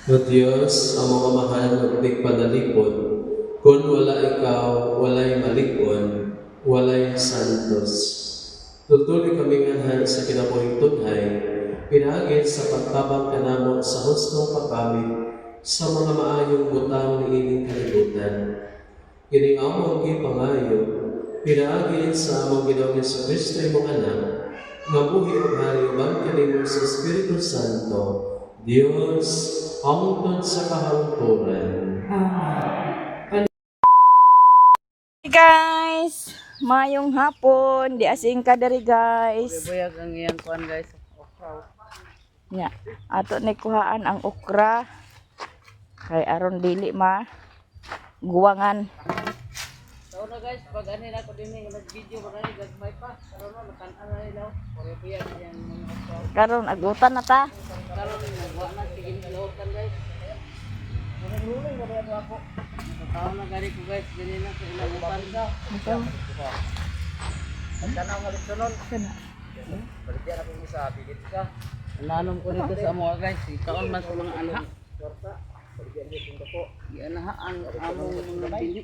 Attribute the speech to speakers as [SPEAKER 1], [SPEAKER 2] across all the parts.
[SPEAKER 1] O Diyos, among Amahan ug tigpanalipod, kung wala ikaw, walay malig-on, walay santos. Tultuli kami nganhan sa kinabuhing tunhay, pinaagi sa pagtabang kanamo sa hustong paggamit sa mga maayong butang niining kalibutan. Kining among gipangayo, pinaagi sa among Ginoong Kristo, imong Anak, nga buhi ug hari uban kanimo sa Espiritu Santo, Dios, hangtod sa kahangturan.
[SPEAKER 2] Hey guys, mayong hapon, di asing ka diri, guys.
[SPEAKER 3] Buyag ang iyang kuan, guys. Okra.
[SPEAKER 2] Nya, ato ni kuhaan ang okra kay aron dili ma guwangan.
[SPEAKER 3] Sa una, guys, pag ano na ako din eh, nag-video ba kani gagmay pa. Karon no nakan-an na nila. Puro buyag iyang mga okra.
[SPEAKER 2] Karon agutan na ta.
[SPEAKER 3] Karon nagwa na sige nilautan, guys. Nagulay ba ba ako? Tao na gari ko, guys, dili na sa ilang utan.
[SPEAKER 2] Ito.
[SPEAKER 3] Tanaw nga litsonon.
[SPEAKER 2] Kana.
[SPEAKER 3] Baligyan ako sa bigit ka. Nanom ko dito sa amo, guys, ikaon man sa mga anak. Gianaha ang among mga bini.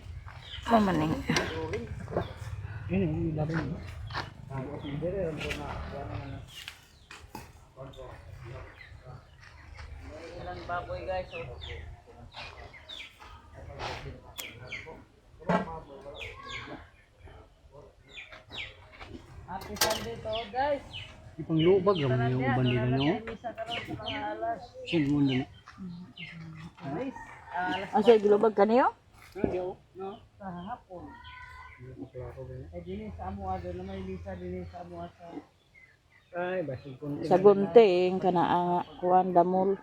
[SPEAKER 2] Mamaning.
[SPEAKER 3] Ilang baboy, guys. Oh. Happy Sunday to all, guys.
[SPEAKER 4] Ipanglubag ra man yung uban nila, no?
[SPEAKER 3] Misa karon sa mga alas.
[SPEAKER 4] Sin mo na.
[SPEAKER 3] Alis. Alas
[SPEAKER 2] Asa gilubag kaniyo?
[SPEAKER 3] no sa hapon. Ay dinhi sa amo do na may misa dinhi sa amo sa
[SPEAKER 4] Ay, basig kun.
[SPEAKER 2] Sa gunting kana ang kuan damol.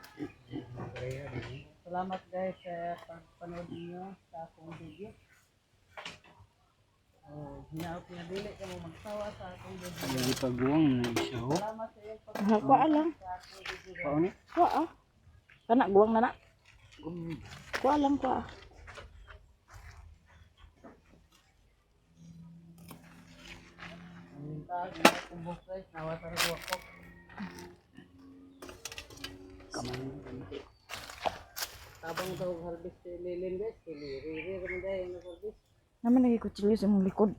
[SPEAKER 3] Salamat, guys, sa pagpanood niyo sa akong video. Oh, hinaot nga dili ka mo magsawa sa akong video.
[SPEAKER 4] Lagi paguwang na isa ho.
[SPEAKER 3] Salamat sa iyong pag
[SPEAKER 2] Ha, kuha lang.
[SPEAKER 4] Pauni?
[SPEAKER 2] Kuha ah. Kana guwang na na. Kuha lang, kuha.
[SPEAKER 3] Minta kumbok, guys, nawatan ko ako. Tabang daw harvest si Lilin, guys, riri raman dahil ang harvest.
[SPEAKER 2] Naman nagi kutsilyo sa imong likod.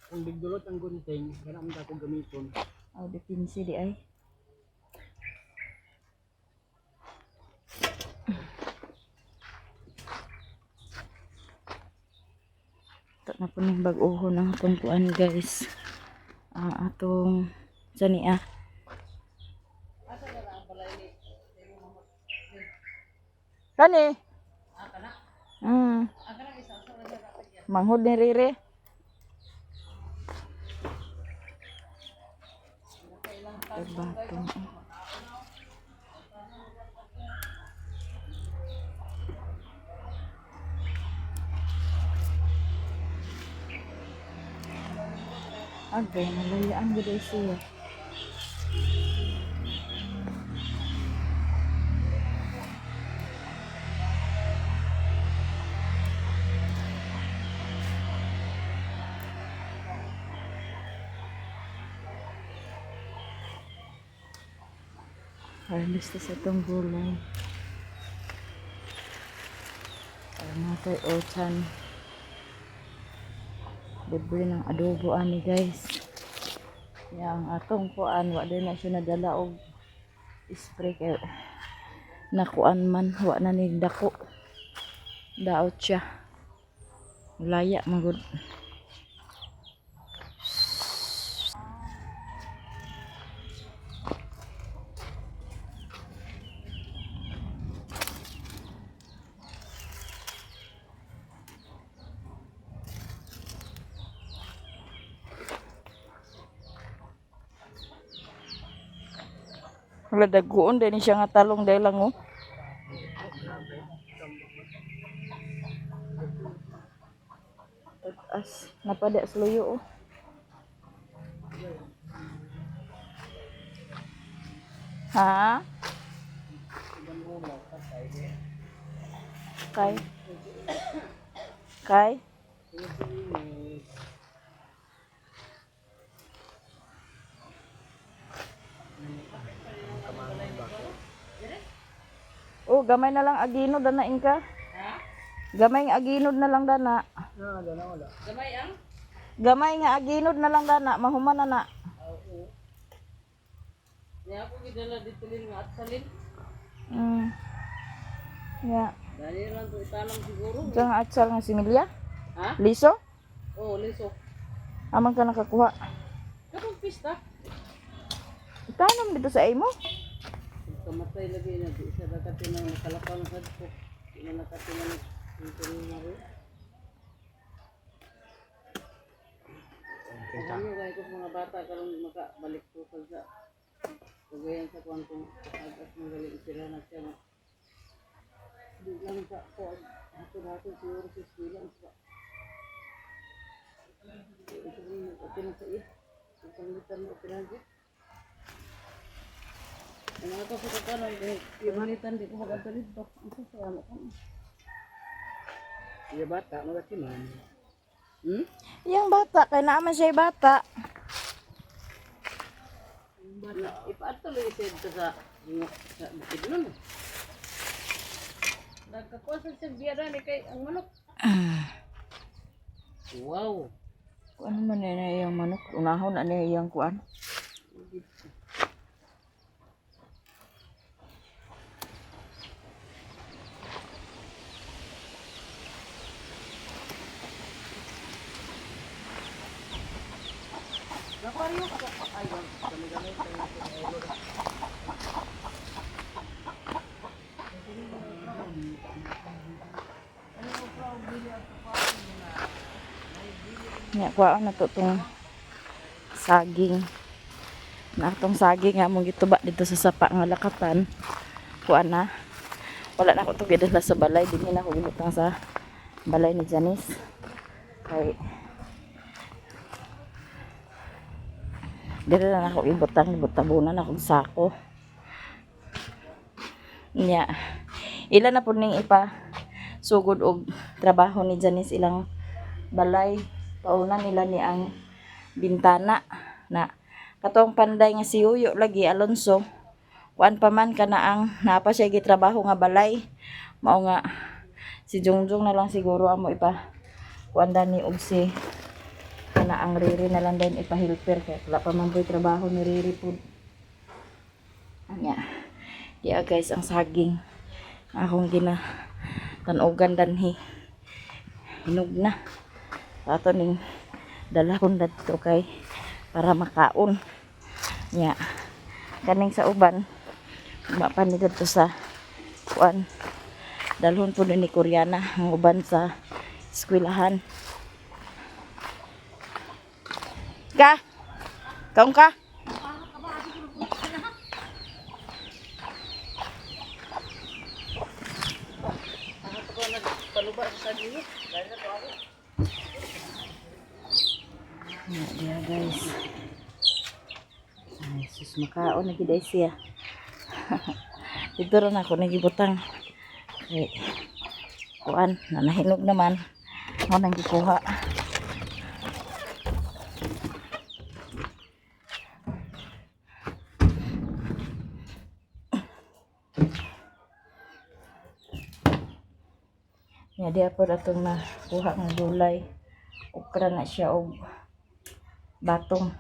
[SPEAKER 4] Kung bigdulot ang gunting, kana man ako gamiton.
[SPEAKER 2] Aw di pinsi di ay. Ito na po ning bag-oho ng atong kuan, guys. Ah, atong sani ah. Kani? Manghod ni Rere. Batong. Agay, nalayaan gud ay siya. Harvest sa itong gulay. Para mga kay Ochan. Libre ng adobo ani, guys. Yang atong kuan, wa din na siya nadala og spray kay nakuan man, wa na ni dako. Daot siya. Laya magud. Wala, daguon din siya nga talong dahil lang oh. As napada sa luyo oh. Ha? Kay? Kay? Oh, gamay na lang aginod na inka. Gamay nga aginod na lang dana.
[SPEAKER 3] Gamay ang?
[SPEAKER 2] Gamay nga aginod na lang dana, mahuman na na.
[SPEAKER 3] Oo. Niya ako gidala dito lin nga atsalin.
[SPEAKER 2] Yeah.
[SPEAKER 3] Dali lang to itanong siguro.
[SPEAKER 2] Ito ang atsal nga similya.
[SPEAKER 3] Ha?
[SPEAKER 2] Liso?
[SPEAKER 3] Oo, liso.
[SPEAKER 2] Amang ka nakakuha.
[SPEAKER 3] Katong pista.
[SPEAKER 2] Itanom dito sa imo.
[SPEAKER 3] Kamatay lagi na di isa dakati na nakalakaw na sad ko. Di na nakati na nag na rin. Ano kay ko mga bata karon makabalik ko sa Kagayan sa kuan kung agas mo gali sila na siya. Di lang sa kuan. Hatod-hatod siguro sa eskwela ang sa. Ito rin mag-open sa iya. Ang pangitan mo open na Ang ako sa kakanon, pamalitan di ko mag-adto dito. Ang sa ano ko.
[SPEAKER 4] Iya bata, magatiman.
[SPEAKER 2] Yang bata, kay naaman siya bata.
[SPEAKER 3] Bata, ipaadto lang siya dito sa sa bukid nun. Nagkakuha sa siya biyara ni kay ang manok. Wow.
[SPEAKER 2] Kuan man na iyang manok, unahon na niya iyang kuan. Nya kuan na to tong saging. Na atong saging nga mong gituba dito sa sapa nga lakatan. Kuan na. Wala na ako to gidala sa balay, dinhi na ako gibutang sa balay ni Janice. Kay dito na ako ibutang, ibutabunan akong sako. Nya. Ila na po ning ipa sugod og trabaho ni Janice ilang balay. Pauna nila ni ang bintana na katong panday nga si Yuyo lagi Alonso kuan pa man kana ang napa siya gitrabaho nga balay mao nga si Jungjung na lang siguro amo ipa kuan dani og si kana ang Riri na lang din ipa helper kay wala pa man po'y trabaho ni Riri pud. Anya diya guys ang saging akong gina tanogan danhi hinog na ato ning dalahon dadto kay para makaon nya kaning sa uban ma pa ni dadto sa kuan dalhon po ni Koreana ang uban sa eskwelahan ka kaon ka. Ya, dia guys. Ay, sus makaon na gid ay siya. Dito rin ako nagibutang. Kay kuan, nanahinog naman. Ako nang gikuha. Ya, diya po atong nakuha ng gulay. Okra na siya og batong.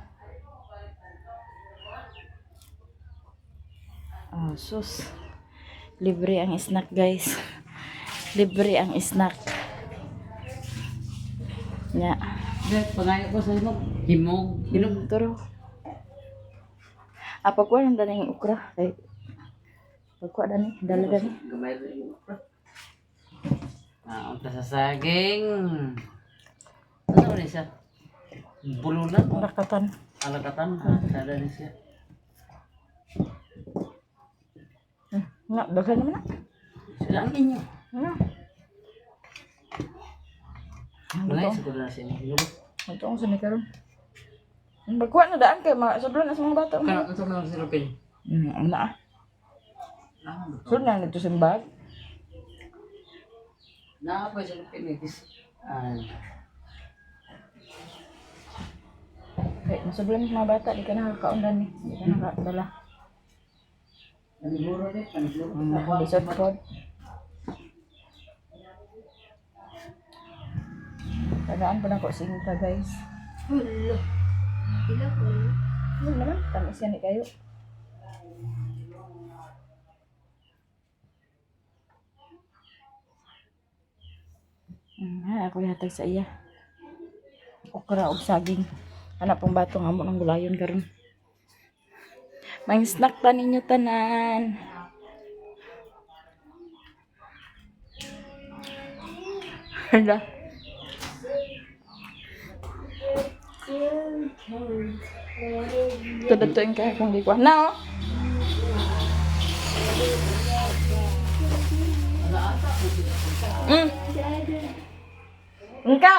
[SPEAKER 2] Oh, sus. Libre ang snack, guys. Libre ang snack. Nya.
[SPEAKER 3] Dek, pangayo ko sa hinog. Himog. Hinog.
[SPEAKER 2] Turo. Ah, pagkuha ng daning okra. Kay pagkuha dani, dala dani.
[SPEAKER 3] Gamay rin yung okra. Ah, unta sa saging. Ano ni siya? Bulunan o
[SPEAKER 2] Rakatan.
[SPEAKER 3] alakatan? Ah, sada ni siya.
[SPEAKER 2] Nga, daghan naman na.
[SPEAKER 3] Sila ang inyo.
[SPEAKER 2] Nga.
[SPEAKER 3] Wala sa kudra sa inyo.
[SPEAKER 2] Ito ang sunod karon. Magkuha na daan kay mga sobrang na sa mga bata.
[SPEAKER 3] Kaya ito na si Rupin.
[SPEAKER 2] Ano na ah. Sunod na nito sa bag.
[SPEAKER 3] Naa pa si Rupin eh. Ah,
[SPEAKER 2] Kay masoblan sa mga bata, di ka nakakaundan ni. Di ka nakadala.
[SPEAKER 3] Paniguro ni, paniguro.
[SPEAKER 2] Lisod pod. Tagaan pa na ko singka, guys.
[SPEAKER 5] Hulo. Ila ko.
[SPEAKER 2] Ano naman, tamis yan eh kayo. Ha, ako hatag sa iya. Okra og saging. Anak pong batong amo ng gulayon karon. Mang snack pa ninyo tanan. Hala. Ito na yung kaya kong gikuha. Na oh! Ngka!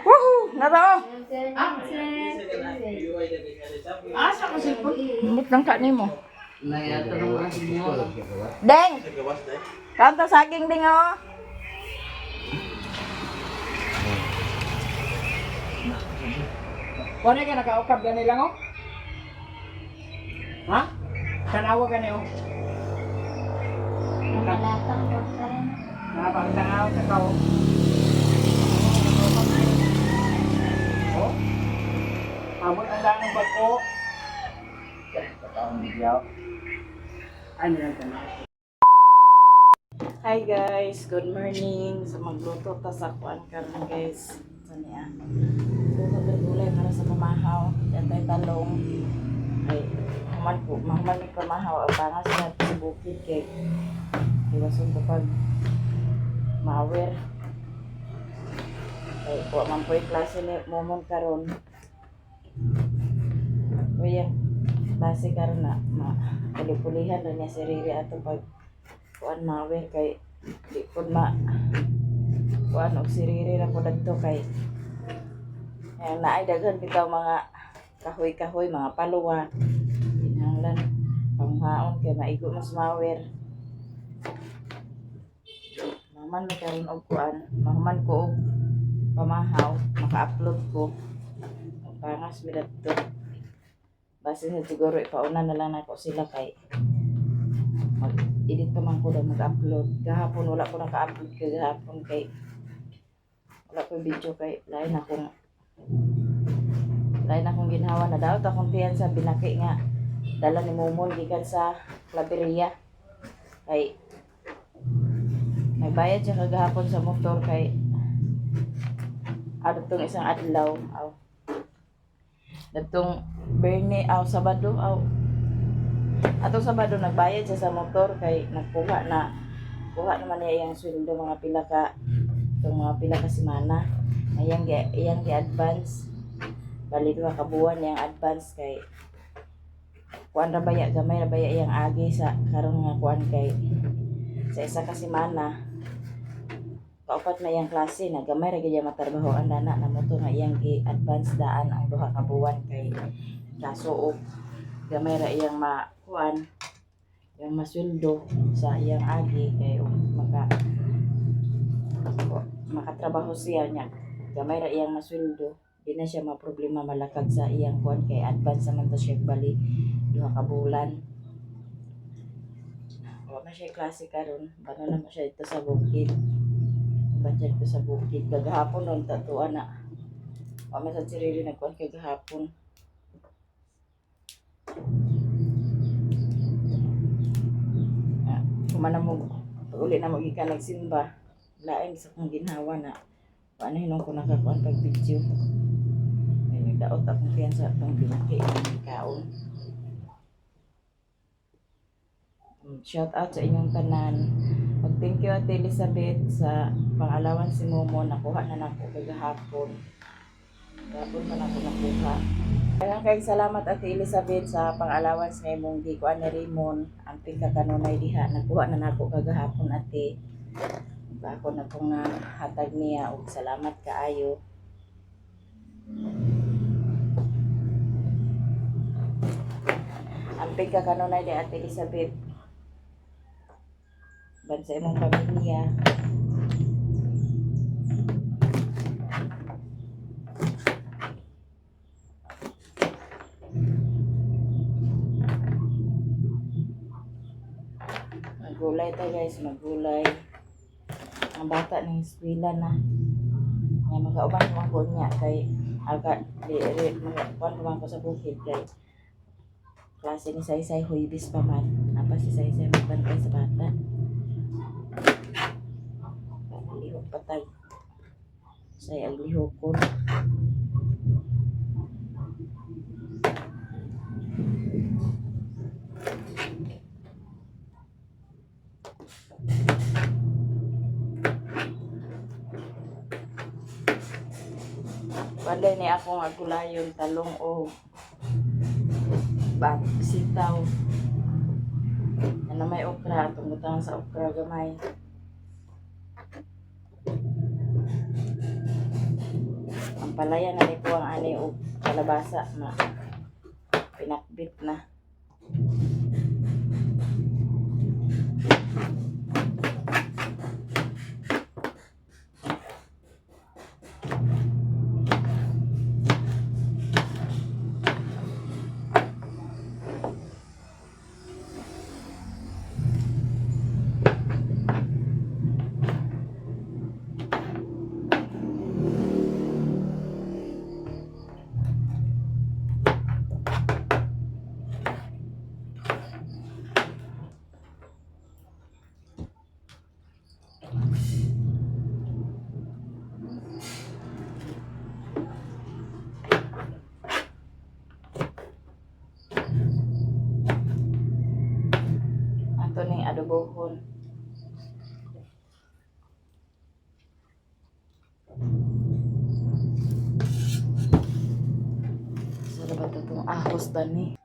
[SPEAKER 2] Woohoo! Naro!
[SPEAKER 3] Asa ko cellphone?
[SPEAKER 2] Mut lang ka nimo.
[SPEAKER 3] Nayata ng mga sinyo.
[SPEAKER 2] Deng! Kanta saging ding oh!
[SPEAKER 4] Wala ka nakaukab gani lang oh. Ha? Tanawa gani oh.
[SPEAKER 5] Nakalatang ko pa rin.
[SPEAKER 4] Nakapagtanaw sa kao. Oh. Abot ang daan ng bag-o. Ano lang tanaw?
[SPEAKER 2] Hi guys, good morning. So magluto ta sa kuan karon guys. Ito niya. Luto ta gulay para sa pamahaw. Dantay talong. Ay, human ko, mahuman mi pamahaw ang pangas na sa bukid kay iwason ko pag maawer. Ay, wa man po'y klase ni momon karon. Kuya, klase karon na ma puli-pulihan ra niya si Riri ato pag kuan mawer kay di pud ma kuan og si Riri ra pud adto kay ay naay daghan bitaw mga kahoy-kahoy, mga paluwa, kinahanglan panghaon kay maigo mas mawer. Mahuman mi karon og kuan, mahuman ko og pamahaw, maka-upload ko. Pangas mi dadto. Base sa siguro ipauna na lang nako sila kay mag-edit pa man ko daw mag-upload. Gahapon wala ko naka-upload kagahapon kay wala ko video kay lain akong ginhawa na daot akong tiyan sa binaki nga dala ni Momon gikan sa Claveria kay nagbayad siya kagahapon sa motor kay adtong isang adlaw aw datong Berne aw Sabado aw atong Sabado nagbayad siya sa motor kay nagkuha na kuha naman niya iyang sweldo mga pila ka itong mga pila ka semana iyang gi advance bali duha ka buwan iyang advance kay kuan ra baya, gamay ra baya iyang agi sa karon nga kuan kay sa isa ka semana kaupat na iyang klase na gamay ra gyud iya matrabaho ang dana na mo to nga iyang gi advance daan ang duha ka buwan kay kaso og gamay ra iyang makuan iyang masweldo sa iyang agi kay og makatrabaho siya niya gamay ra iyang masweldo, di na siya maproblema malakad sa iyang kuan kay advance naman to siya bali duha ka bulan. Wa man siya klase karon, bano naman siya dito sa bukid, ba siya dito sa bukid kagahapon ron tatuan na wa man sa sirili nagkuan kagahapon. Ah, human na mo uli na mo gikan nagsimba, lain sa kong ginhawa na paano hinong ko nakakuan pag video ay nagdaot akong tiyan sa atong binaki ang kaon. Shout out sa inyong tanan. Mag thank you Ate Elizabeth sa pangalawan si Momo, nakuha na nako kagahapon. Gahapon pa nako nakuha. Daghang kayong salamat, Ate Elizabeth, sa pang-allowance nga imong gikuan ni Raymond. Amping ka kanunay diha, nakuha na nako kagahapon, ate. Ug ako na pong hatag niya og salamat kaayo. Amping ka kanunay di, Ate Elizabeth. Ban sa imong pamilya. Magulay ta, guys, magulay. Ang bata ng eskwela na. Nga makauban ko ko niya kay aga di di makakuan pa man ko sa bukid kay klase ni Saysay Huybis pa man. Apa si Saysay magbantay sa bata. Lihok patag. Say ang lihokon. Walay ni akong agulayon talong o bat sitaw. Ano may okra, atong butang sa okra gamay. Ang palaya na ni ko ang ani og kalabasa na pinakbit na. Ato ning adobohon. Sarap ba itong ahos tani?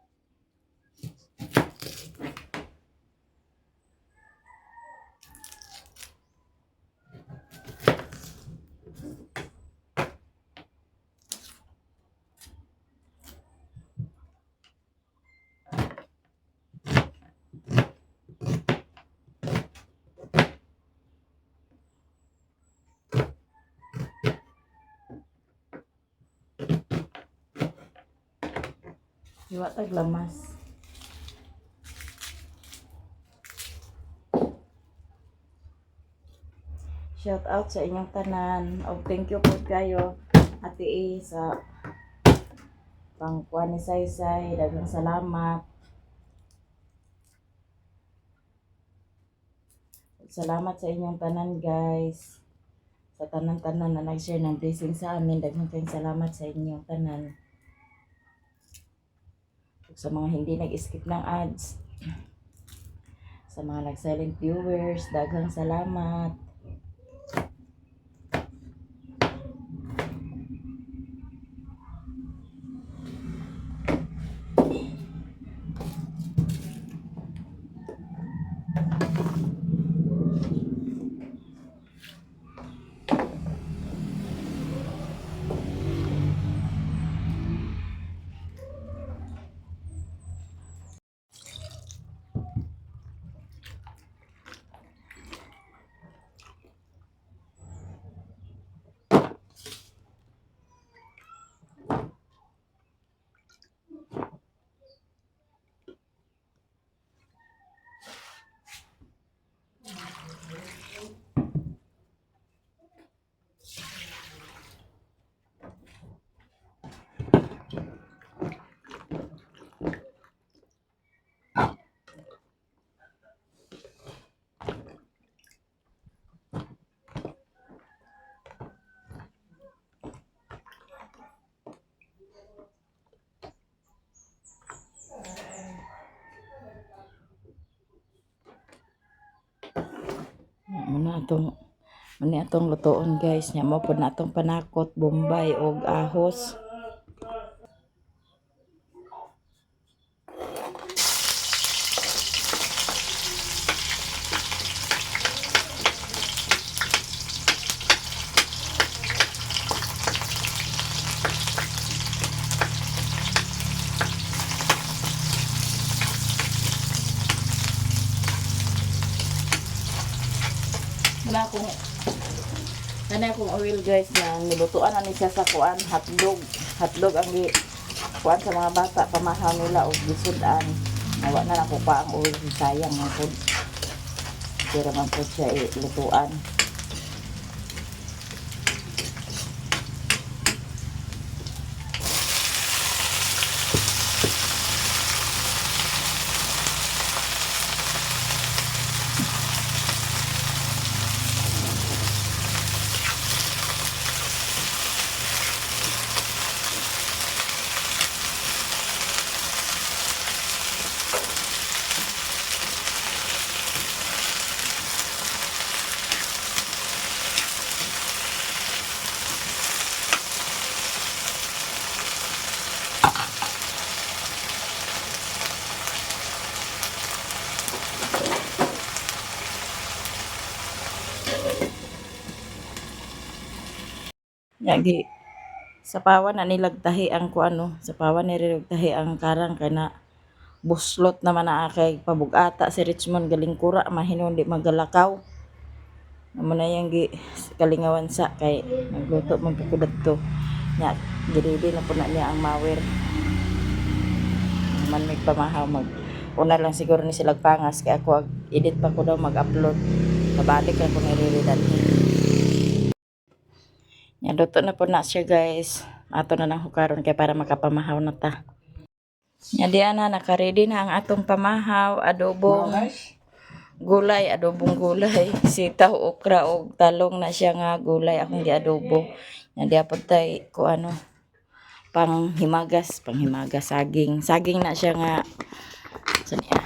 [SPEAKER 2] Iwa tag lamas. Shout out sa inyong tanan. Og thank you po kayo, Ate A, sa pangkuha ni Saysay. Daghang salamat. Salamat sa inyong tanan, guys. Sa tanan-tanan na nag-share ng blessing sa amin. Daghang kayong salamat sa inyong tanan. Ug sa mga hindi nag-skip ng ads. Sa mga nag-silent viewers, daghang salamat. Muna atong muna atong lutoon, guys, nya mo pud na atong panakot, bombay og ahos. Kana akong oil, guys, na nilutuan na ni siya sa kuan hotdog. Hotdog ang gi kuan sa mga bata pamahaw nila og gisud-an. Nawa na nako pa ang oil, sayang man pud. Pero man pud siya ilutuan. Yagi sapawan na nilagtahi ang kuan no. Sapawan ni nilagtahi ang karang kay na buslot naman na kay pabugata si Richmond galing kura mahinon di magalakaw. Amo na yang gi kalingawan sa kay nagluto man pud ko dadto. Nya giridi na pud na niya ang mawer. Man may pamahaw mag una lang siguro ni sila pangas kay ako ag edit pa ko daw mag-upload. Kabalik ako ni Riri danhi. Nya luto na po na siya, guys. Ato na lang hukaron kay para makapamahaw na ta. Nya diya na naka-ready na ang atong pamahaw, adobong gulay, adobong gulay, sitaw, okra og talong na siya nga gulay akong giadobo. Nya diya pod tay ko ano panghimagas, panghimagas saging. Saging na siya nga sa niya.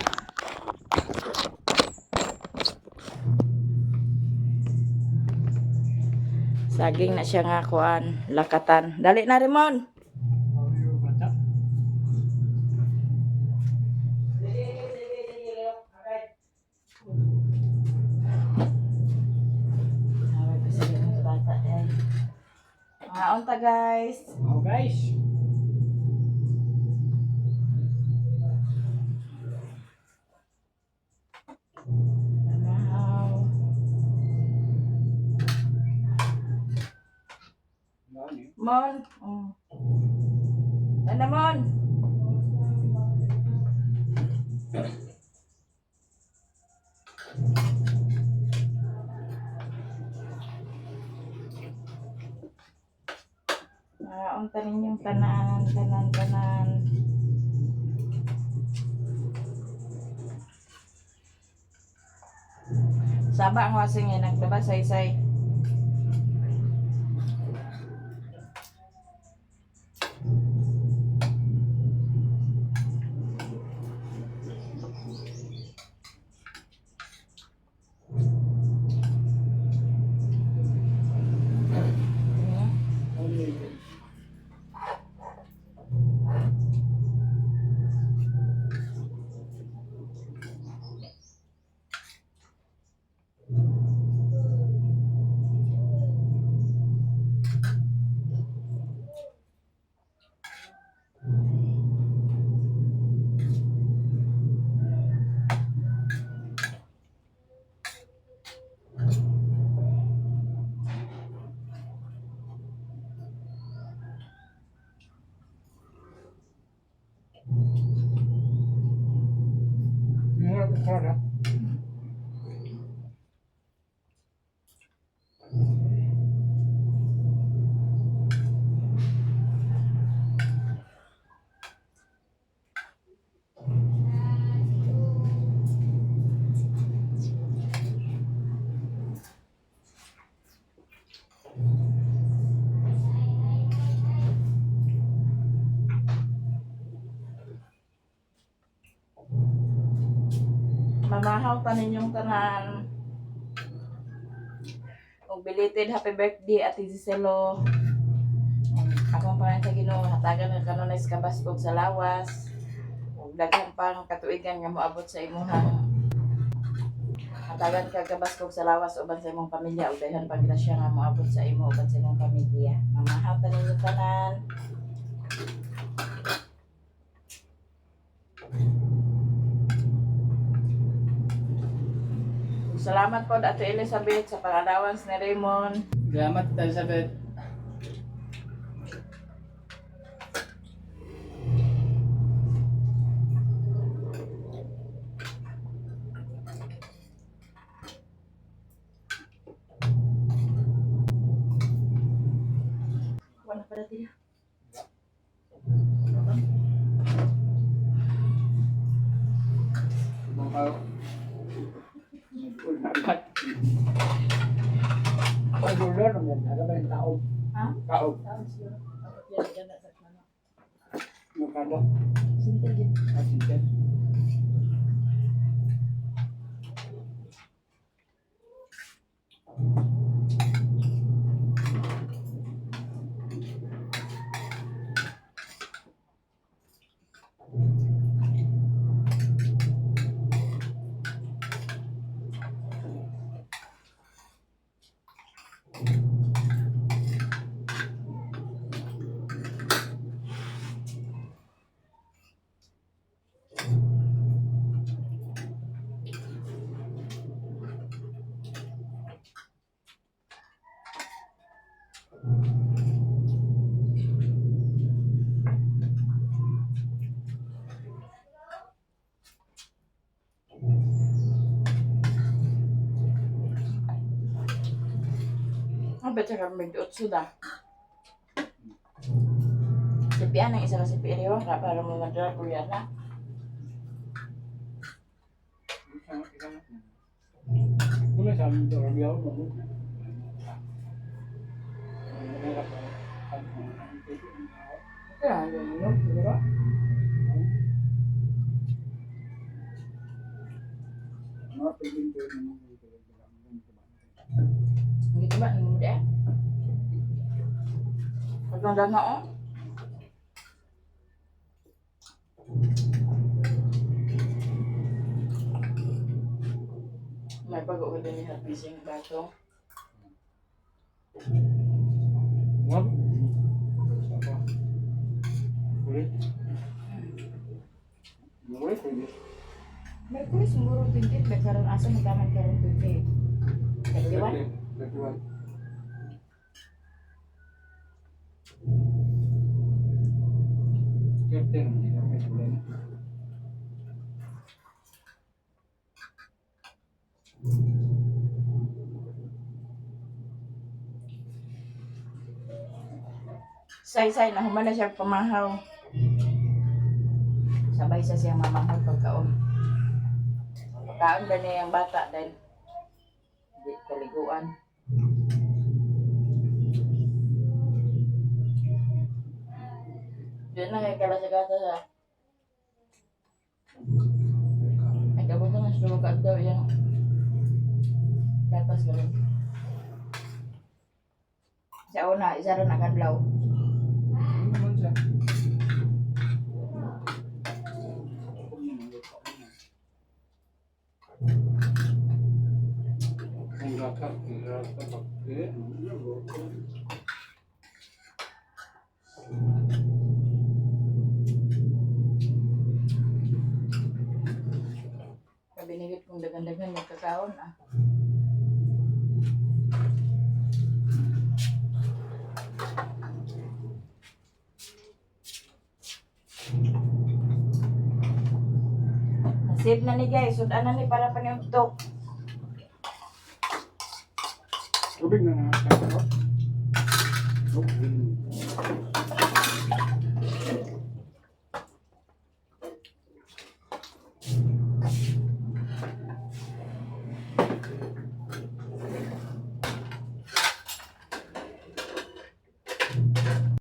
[SPEAKER 2] Saging na siya nga kuan, lakatan. Dali na Ramon.
[SPEAKER 4] Bata.
[SPEAKER 2] Away pa sila ng bata eh. Mga unta, guys.
[SPEAKER 4] Oh guys.
[SPEAKER 2] Mamahaw. Mon. Oh. Ano, Mon? Mga unta ninyong tanan, tanan, tanan. Saba ang wasing eh, naglaba say-say.
[SPEAKER 4] Meron ko na.
[SPEAKER 2] Mamahaw pa ninyong tanan. Og belated happy birthday, Ate Giselo. Akong pangalan sa Ginoo, hatagan ng kanunay sa kabaskog sa lawas. Ug daghan pang katuigan nga moabot sa imuhang hatagan ka kabaskog sa lawas uban sa imong pamilya ug daghan pang grasya nga moabot sa imo uban sa imong pamilya. Mamahaw ta ninyong tanan. Salamat po Ate Elizabeth sa pag-allowance ni Raymond.
[SPEAKER 3] Salamat, Elizabeth.
[SPEAKER 2] Wala pa dati.
[SPEAKER 4] Ibang kao. Nagulnagat. Ang gulo naman, ano ba yung tao?
[SPEAKER 2] Ha?
[SPEAKER 4] Tao.
[SPEAKER 2] Taon siguro. Dapat yan, yan na sa ano.
[SPEAKER 4] Magkano?
[SPEAKER 2] Sintel din.
[SPEAKER 4] Ah, sintel.
[SPEAKER 2] Ah, better ka mag-utso da. Sipian ang isa ka si Piriwa ka para mo madala kuya na.
[SPEAKER 4] Wala sa amin ito, rabiyaw, mabuti.
[SPEAKER 2] Kaya, yun yun, siguro.
[SPEAKER 4] Mga pwedeng ko yun, mga
[SPEAKER 2] Hindi ba, hindi eh. Pagkanda na oh. May pag-uwi din ni Harpising bato.
[SPEAKER 4] Ngap. Sapa. Ulit. Ulit, ulit.
[SPEAKER 2] Merkulis siguro 28, may karon asa magkaman karon 28. 31?
[SPEAKER 4] 31. 30 naman yun, may problema.
[SPEAKER 2] Say-say, nahuman na siya pamahaw. Sabay sa siyang mamahaw pagkaon. Pagkaon ba niya ang bata dahil di kaliguan. Diyan na kay kalasagata sa nag-abot na siya daw yung gatas ganun. Sa una, isa rin nakadlaw.
[SPEAKER 4] Ano naman siya? Ang gatas, ang gatas, bakit?
[SPEAKER 2] Kabinigit kong dagan-dagan magkakaon ah. Nasave na ni guys, sudan na ni para paniudto.
[SPEAKER 4] Tubig na na. Tubig.